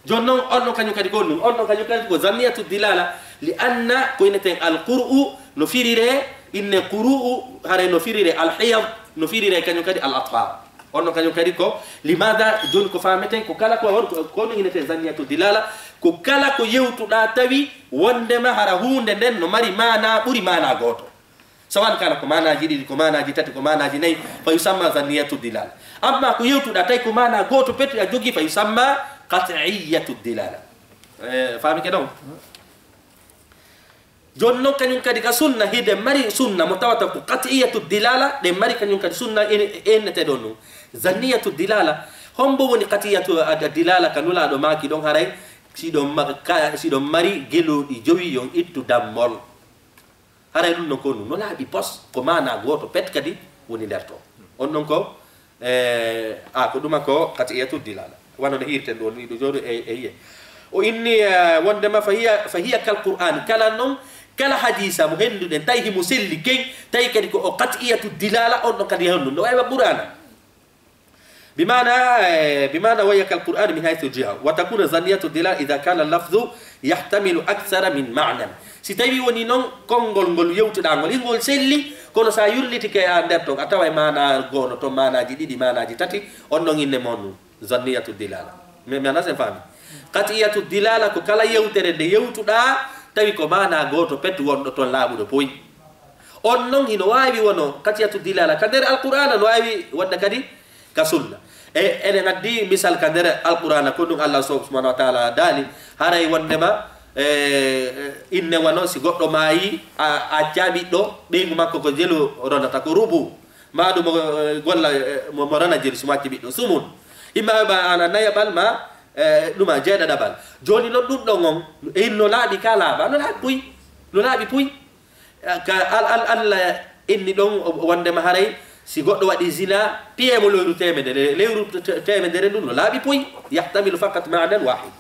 Jon non on ɗon kañum kadi ko honɗum? On ɗon kañum kadi ko zanniyatu dilala, li anna ko inneten al qur'u no firire, inne quru'u, haray no firire al hayd, no firire kañum kadi al athar. On ɗon kañum kadi ko, limada, joni ko faameten ko kala ko, ko, ko no innete zanniyatu dilala, ko kala ko yewtuɗaa tawi wondema hara huunde nden no mari maanaa ɓuri maanaa gooto. Sawan kala ko maanaaji ɗiɗi, ko maanaaji tati, ko maanaaji nayi, fa yusamma zanniyatu dilala. Amma ko yewtuɗaa tawi ko maanaa gooto pet a jogii, fa yusamma qat'iyatu dilala. Eh, faamike ɗon? Jon non kañum kadi ka sunna, hiɗen mari sunna mo tawata ko qat'iyatu dilala, ɗen mari kañum kadi sunna en-, ennete ɗon ɗum. Zanniyatu dilala, hombo woni qat'iyatu ad-, dilala ka Nulaaɗo maaki ɗon haray, si ɗon ma-, ka-, si ɗon mari gelooɗi jowi yon ittu dammol. Haray ɗum ɗon ko ɗum no laaɓi pos, ko maanaa gooto pet kadi woni nder to. On ɗon ko Eh, a, ko ɗuma ko qat'iyatu dilala. Wano no hirten ɗo ni, ɗo jooɗo e, e yiye. O inni, eh, wondema fa hiya, fa hiya kal Qur'an. Kala non, kala hadiisa mo hennduɗen, tawi himo selli ken, tawi kadi ko o qat'iyatu dilala, on ɗon kadi henndu. No waywa Qur'ana. Bimana, eh, bimana wa hiya kal Qur'an min haythu jiha. Wa takuna zanniyatu dilala idha kana lafdhu yahtamilu akthara min ma'nan. Si tawi woni non konngol ngol yewtuɗaa ngol, ingol selli, kono sa yurlitike a nder ton, a taway maana goono ton, maanaaji ɗiɗi, maanaaji tati, on non inne mon zanniyatu dilala. Mi, mi anndaa sen faami. Qat'iyatu dilala ko kala yewtere nde yewtuɗaa, tawi ko maana gooto pet wonɗo ton laaɓuɗo poy. On non hino waawi wono qat'iyatu dilala ka nder Alqur'aana, no waawi wonde kadi ka sunna. E, eɗen addi misal ka nder Alqur'aana, ko ɗum Allah subhanahu wa ta'ala daali, haray wondema, e, e, inne wano si goɗɗo maayi, a, a accaa ɓiɗɗo, ɓeyngu makko ko jelu ronata, ko rubu. Ma ɗum, e, golla, e, mo, mo rona jelu si mo acci ɓiɗɗo. Sumun. Imma ɓe ba ana nayaɓal ma, e, ɗuma jeeɗaɗaɓal. Jooni non ɗum ɗon on, e, no laaɓi ka laaɓa, no laaɓi puy. No laaɓi puy. Ka al-, al-, Allah inni ɗon wondema haray si goɗɗo waɗi zina, piyee mo lewru teemedere. Lewru te-, te-, teemedere ndun no laaɓi poy, yahtamilu faqat ma'nan wahid.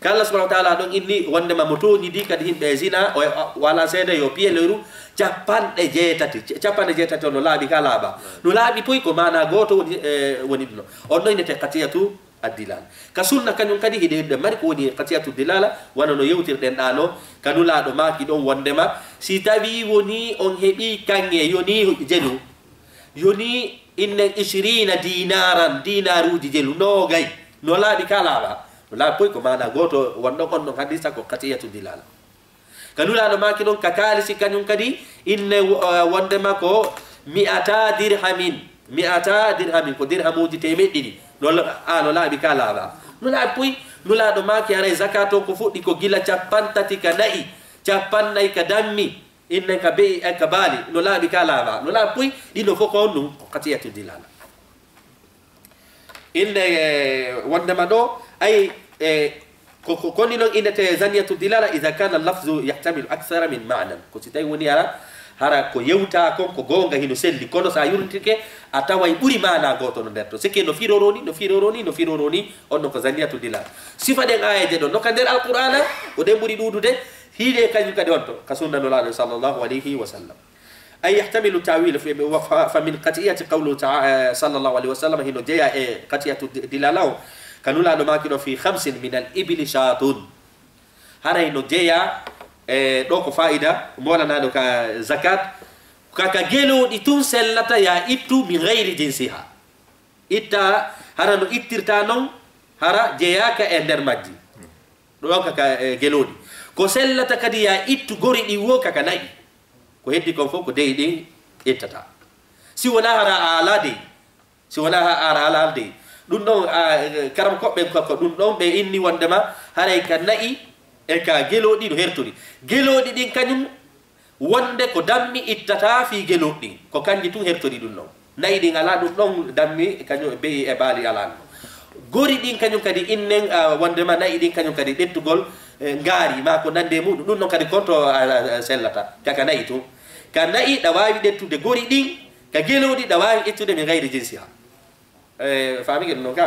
Ka Allah subhanahu wa ta'ala ɗon inni wondema mo tooñidi kadi yimɓe e zina, o, o, wala seede yo piye lewru capanɗe jeetati. C-, capanɗe jeetati on no laaɓi ka laaɓa. No laaɓi poy ko maana gooto woni, e, woni ɗum. On ɗo innete qat'iyatu addilala. Ka sunna kañum kadi hiɗe, hiɗe mari ko woni qat'iyatu dilala, wano no yewtirɗen ɗaano, ka Nulaaɗo maaki ɗon wondema, si tawi woni on heɓi kaŋŋe, yoni jelu, yoni inne ishrina dinaran, dinaruuji jelu, noogay, no laaɓi ka laaɓa? No laaɓi poy ko maana gooto won ɗon, on ɗon hadiisa ko qat'iyatu dilala. Ka Nulaaɗo maaki ɗon ka kaalisi kañum kadi, inne wo-, eh, wondema ko mi'ata dirhamin, mi'ata dirhamin, ko dirhamuuji teemeɗɗe ɗiɗi. No la-, a, no laaɓi ka laaɓa. No laaɓi puy, Nulaaɗo maaki haray zakaat on ko fuɗɗi ko gila cappanɗe tati ka na'i, cappanɗe nayi ka dammi, innen ka be'i, eh, ka baali. No laaɓi ka laaɓa. No laaɓi puy, ɗino fof ko honɗum? Ko qat'iyatu dilala. Inne, eh, wondema ɗo, ay, eh, ko, ko, koni non innete zanniyatu dilala, idha kana lafzu yahtamilu akthara min ma'nan. Ko si tawi woni hara, hara ko yewta kon, ko goonga hino selli, kono sa yurtike, a taway ɓuri maana gooto no nder to. Sike no firoro ni, no firoro ni, no firoro ni, on ɗon ko zanniyatu dilala. Sifa ɗen aayeeje ɗon, no ka nder Alqur'aana, ko ɗen ɓuri ɗuuɗude, Hiiɗe kañum kadi on to, ka sunna Nulaaɗo sallallahu alayhi wa sallam. Ay yahtamilu ta'wil, fa, fa, fa min qat'iyati qawlu ta'a-, eh, sallallahu alayhi wa sallam, hino jeya e qat'iyatu di-, dilala o. Ka Nulaaɗo maaki ɗo, "Fi khamsin min al ibili shatun." Haray no jeya, e ɗo ko fa'ida, molanaaɗo ka zakat, ka, ka gelooɗi tun sellata ya ittu min ghayri jinsiha. Itta, hara no ittirta non, hara jeyaaka e nder majji. Ɗo ka, ka, e, gelooɗi. Ko sellata kadi ya ittu gori ɗi wo ka, ka na'i. Ko heddi kon fof ko deyi ɗin ittata. Si wonaa hara a alaa deyi. Si wonaa ha ara alaa deyi. Ɗum ɗon, a, karam koɓɓe ko, ko ɗum ɗon ɓe inni wondema haray ka na'i e ka gelooɗi no hertori. Gelooɗi ɗin kañum wonde ko dammi ittata fii gelooɗi ɗin. Ko kanji tun hertori ɗum ɗon. Na'i ɗin alaa ɗum ɗon dammi kañum be'i e baali alaa ɗum. Gori ɗin kañum kadi innen, a, wondema na'i ɗin kañum kadi ɗettugol, e, ngaari maa ko nande muɗum. Ɗum ɗon kadi konto, a, a, a, sellata. Ka, ka na'i tun. Ka na'i ɗa waawi ɗettude gori ɗin, ka gelooɗi ɗa waawi ittude min gayri jinsiha. E, faami ke ɗum ɗon ka?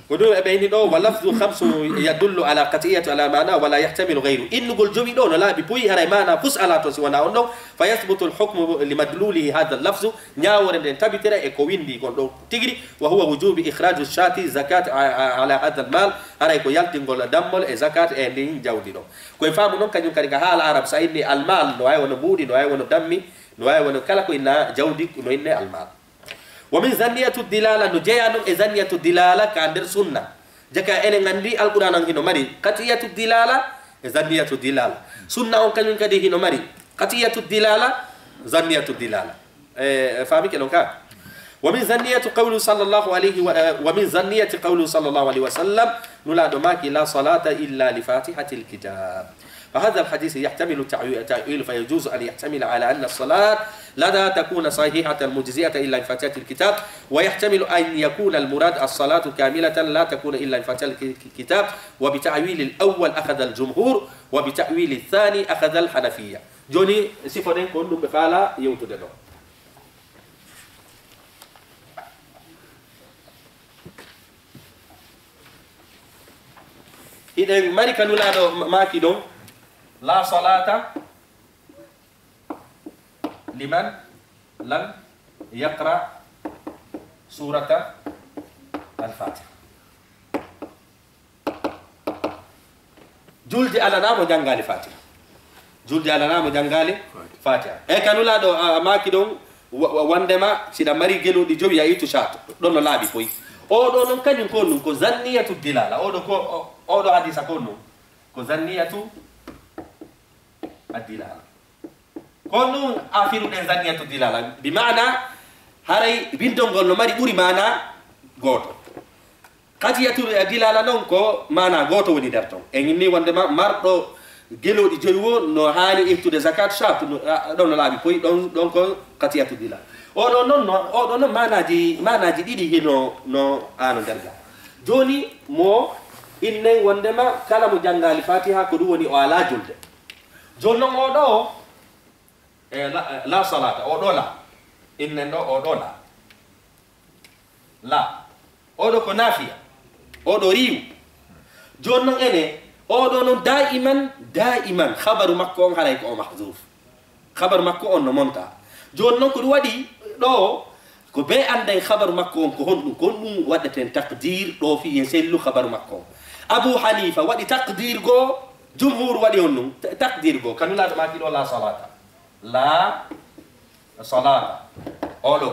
Ko ɗum e ɓeyni ɗo, "Wa lafzu khamsu yadullu ala qat'iyati ala maana wa la yahtamilu ghayru." Innugol jowi ɗo no laaɓi puyi, haray maana fus alaa to si wonaa on ɗon. "Fa yathbutu al hukmu li madlulihi hadha al lafzu." Ñaawoore nden tabitira e ko windi kon ɗo tigiri, "Wa huwa wujubi ikhraju shati zakat a, a, ala hadha al mal." Haray ko yaltingol dammol e zakat e ndin jawdi ɗo. Ko e faamu non kañum kadi ka haala arab, sa inni al mal, no waawi wono mbuuɗi, no waawi wono dammi, no waawi wono kala ko inna jawdi, no inne al mal. Wa min zanniyatu dilala, no jeyaa non e zanniyatu dilala ka nder sunna. Jaka enen anndi Alqur'aan on hino mari qat'iyatu dilala e zanniyatu dilala. Sunna on kañum kadi hino mari qat'iyatu dilala, zanniyatu dilala. E, faami ke non ka? Wa min zanniyati qawlu sallallahu alayhi wa, e, wa min zanniyati qawlu sallallahu alayhi wa sallam, Nulaaɗo maaki, "La salata illa li fatihatil kitab." فهذا الحديث يحتمل التعوي-، التأويل، فيجوز أن يحتمل على أن الصلاة لا تكون صحيحة مجزئة إلا بفاتحة الكتاب، ويحتمل أن يكون المراد الصلاة كاملة لا تكون إلا بفاتحة الكتاب، وبتأويل الأول أخذ الجمهور، وبتأويل الثاني أخذ الحنفية. Jooni, sifoɗen ko honɗum ɓe faala yewtude ɗo. Hiɗen mari ka Nulaaɗo ma-, maaki ɗon, "La salata liman lam yaqra surata al-Fatiha." Julde alana mo janngaali Fatiha. Julde alana mo janngaali Fatiha. E ka Nulaaɗo, a, a maaki ɗon, wa-, wa-, wondema siɗa mari gelooɗi jowi a ittu shatu. Ɗon no laaɓi koy. O ɗo non kañum ko ɗum, ko zanniyatu dilala. O ɗo ko, o, o ɗo hadisa ko ɗum. Ko zanniyatu ad-dilala. Ko ɗum a firuɗen zanniyatu dilala. Bi maana, haray bindol ngol no mari ɓuri maana gooto. Qat'iyatu dilala non ko maana gooto woni nder ton. En inni wondema marɗo gelooɗi joyi wo no haani ittude zakat shatu, no, a, ɗon no laaɓi koy, ɗon, ɗon ko qat'iyatu dilala. O ɗo non no, o ɗo non maanaaji, maanaaji ɗiɗi hino no ano nder ga. Jooni mo innen wondema kala mo janngaali Fatiha ko ɗum woni o alaa julde. Jooni non o ɗo, e, la, la salata, o ɗo la. Innen ɗo o ɗo la. La. O ɗo ko nafiya. O ɗo riiw. Jooni non ene, o ɗo non daiman, daiman, khabaru makko on haray ko o mahzuf. Khabaru makko on no monta. Jooni non ko ɗum waɗi ɗo, ko be annday khabaru makko on ko honɗum, ko honɗum waɗeten taqdir ɗo fii en sellu khabaru makko on. Abu Hanifa waɗi taqdir goo, jumhur waɗi honɗum, ta-, taqdir goo. Ka Nulaaɗo maaki ɗo la salata. La salata. O ɗo.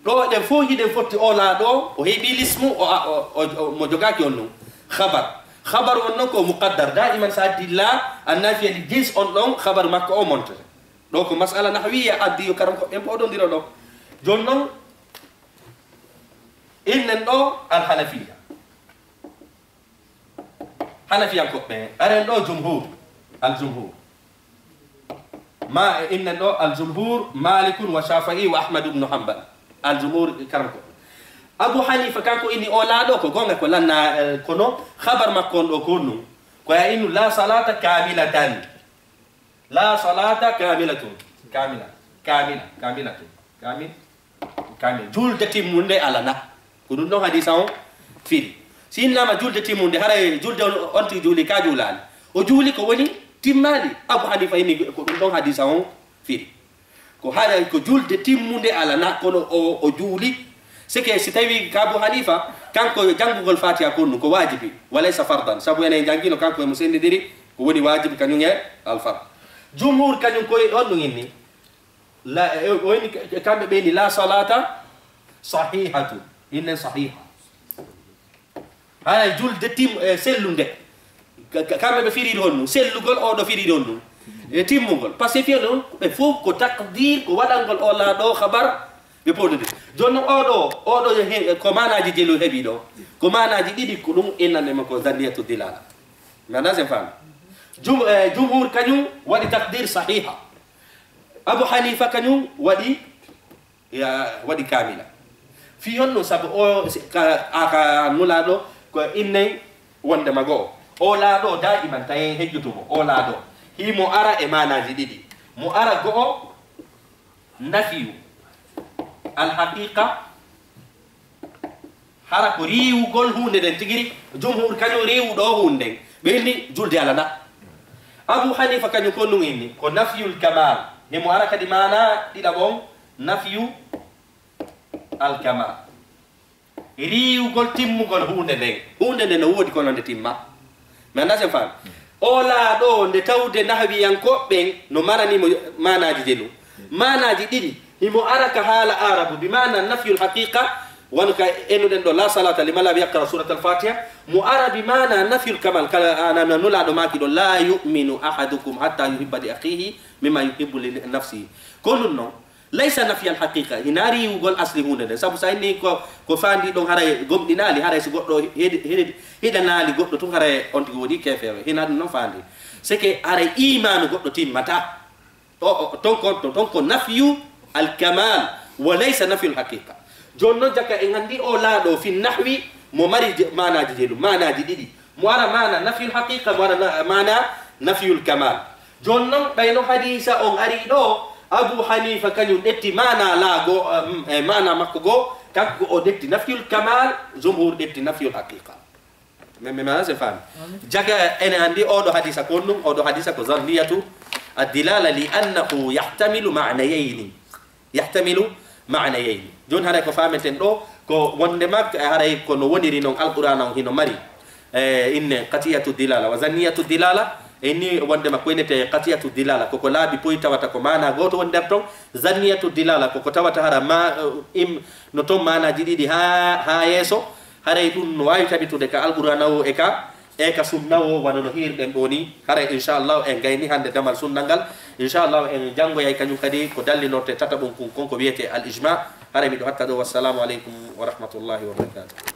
Ɗo eɗen fof hiɗen fotti o la ɗo, o heɓi lismu, o, o, o, o, mo jogaaki on ɗum. Khabar. Khabar on non ko muqaddar. Daiman sa addi la, annafiya li jins on ɗon, khabar makko o montoto. Ɗo ko mas'ala nahwiya addi yo karam ko ɓen fof ɗo ndiro ɗo. Jooni non, innen ɗo al-Hanafiya. Hanafiyankoɓe ɓen, aren ɗo jumhur, al-jumhur. Ma, innen ɗo al-jumhur, Malikun wa Shafi'i wa Ahmad ibn Hanbal. Al-jumhur karam ko. Abu Hanifa kanko inni o la ɗo ko gonga ko lanna, eh, kono khabar makko on ɗo ko honɗum. Ko ya innu la salata kamilatan. La salata kamilatun. Kamila. Kamila. Kamilatun. Kamil. Kamil. Julde timmunde alana. Ko ɗum ɗon hadisa on firi. Si innama julde timmunde, haray julde on, on tigi juuli ka juulaali. O juuli ko woni timmaali. Abu Hanifa inni ko ɗum ɗon hadisa on firi. Ko haray ko julde timmunde alana, kono o, o juuli. Sike si tawi ka Abu Hanifa, kanko jangugol Fatiha kon ɗum ko wajibi, walaysa fardan. Sabu enen jangino kanko e mo sendidiri, ko woni wajibi kañum e alfard. Jumhur kañum koye on ɗum inni. La, e, o inni, kamɓe ɓe inni la salata sahihatu. Innen sahiha. Haya julde tim, e, sellunde. Ka-, ka-, kamɓe ɓe firiri honɗum? Sellugol, oɗo firiri honɗum? E timmugol. Parce que fiya ɗum, ɓe fof ko takdir, ko waɗangol o laaɗo habar, ɓe pawdodi. Jooni noon oɗo, oɗo he-, ko maanaaji jelu heɓi ɗo. Ko maanaaji ɗiɗi, ko ɗum innande makko zanniyatu dilala. Mi anndaa sen faami. Jum-, e, jumhur kañum waɗi takdir sahiha. Abu Hanifa kañum waɗi, ya, waɗi kamila. Fii honno? Sabu o, si, ka, a, ka nulaaɗo ko innay wondema go'o. O laaɗo daiman tawi hejjutugo. O laaɗo himo ara e maanaaji ɗiɗi. Mo ara go'o, nafiyu alhaqiqa, hara ko riiwugol huunde nden tigiri. Jumhur kañum riiwuɗo huunde nden, ɓe inni julde alana. Abu Hanifa kañum ko ɗum inni, ko nafyul kamal. Himo ara kadi maana ɗiɗaɓo on, nafyu al kamal. Riiwugol timmugol huunde nden. Huunde nden no woodi kono nde timma. Mi anndaa sen faami. O laaɗo nde tawde nahwiyankoɓe ɓen no maranimo maanaaji jelu. Maanaaji ɗiɗi. Himo ara ka haala Arabu, bi maana nafyul haqiqa, wano ka ennuɗen ɗo, la salata liman lam yaqra surat al-Fatiha. Mo ara bi maana nafyul kamal, kala ana, na Nulaaɗo maaki ɗo, la yu'minu ahadukum hatta yuhibba li akhihi mimma yuhibbu li nafsihi. Ko ɗum non, laysa nafyal haqiqa, hina riiwugol asli huunde nden. Sabu sa inni ko, ko faandi ɗon haray gomɗinaali, haray si goɗɗo heɗi-, heɗi-, hiɗanaali goɗɗo tun, haray on tigi woni keefeero. Hina ɗum non faandi. C'est que haray imaanu goɗɗo timmata. O, o, ton ko, ton, ton ko nafyu al kamal, wa laysa nafyu al haqiqa. Jooni non jaka en anndi o laaɗo fi nahwi mo mari je-, maanaaji jelu, maanaaji ɗiɗi. Mo ara maana nafyu al haqiqa, mo ara na-, maana nafyu al kamal. Jooni non ɓay no hadiisa on ari ɗo, Abu Hanifa kañum ƴetti maana laago, um, e maana makko go, kanko o ƴetti nafyu al kamal, jumhur ƴetti nafyu al haqiqa. Mi, mi, mi, se faami. Amin. Jaka ene anndi oɗo hadisa ko ɗum, oɗo hadisa ko zanniyatu ad-dilala li annahu yahtamilu ma'nayayni. Yahtamilu ma'nayayni. Jooni haray ko faameten ɗo, ko wondema haray ko no woniri non Alqur'aana on hino mari, e, inne qat'iyatu dilala wa zanniyatu dilala, e ni wondema ko innete qat'iyatu dilala, ko ko laabi poy tawata ko maana gooto woni nder ton, zanniyatu dilala, ko ko tawata hara ma, im, no ton maanaaji ɗiɗi haa, haa yeeso, haray ɗum no waawi tabitude ka Alqur'aana o e ka, e ka sunna o, wano no hiirɗen ɗo ni. Haray inchallahu en gayni hannde damal sunna ngal. Inchallahu en janngoyay kañum kadi ko dallinorte tataɓon kun, kon ko wiyete al ijma. Haray miɗo hatta ɗo. Wassalamu aleykum wa rahmatullahi wa barakatuh.